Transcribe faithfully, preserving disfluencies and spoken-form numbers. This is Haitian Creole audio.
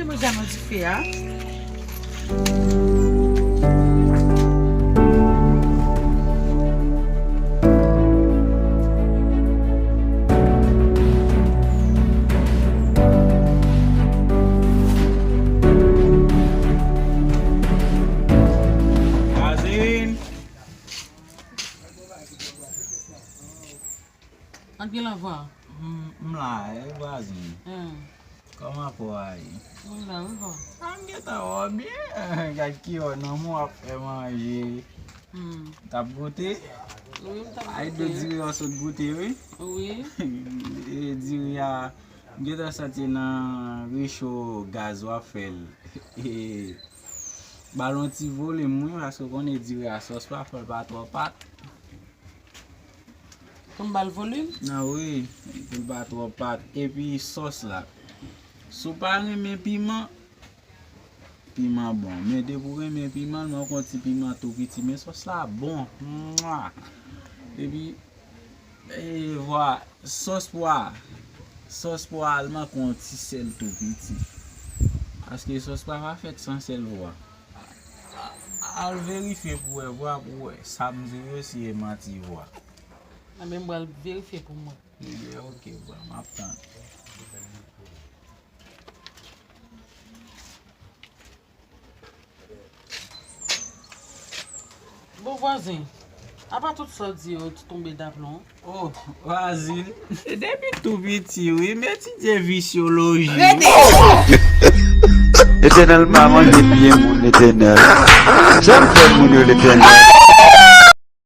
Mwen ja nan dife a. Vwazin. Ann gen lanvan. M, m la, e vwazin. Hmm. Kòman po a ye? M la, wi, bon. A, m gentan wè w byen. Gad ki wè nan mwen w ap fè manje. Hmm. T ap goute? Wi, m t ap goute. Ay, dlo diri an sot goute, wi. Wi. E diri a, m gentan santi nan recho gaz w ap fè l. E, ba l yon ti volim, wi, paske w konnen diri a sòs pa fò l pa twò pat. Pou m ba l volim? Nan wi, pou l pa twò pat. Epi sòs la. Si w pa renmen piman, piman bon. Men depi w renmen piman, l manke yon ti piman tou piti. Men sòs la bon. Mwa! Epi, e, vwa, sòs pwa. Sòs pwa a, l manke yon ti sèl tou piti. Paske sòs pwa pa fèt san sèl vwa. Al verifye pou wè, vwa pou wè. Sa m di w yo, si e manti vwa. Anben, m pral verifye pou mwen. Ebyen, oke, bwa, m ap tann. Bon, vwazen, apa tout sa w di yo tonbe daplon? Oh, vwazin, depi tou piti, wi, m etidye fizyoloji. Rete! Letènèl pa manje pye moun, Letènèl. Sa m fè moun yo, Letènèl?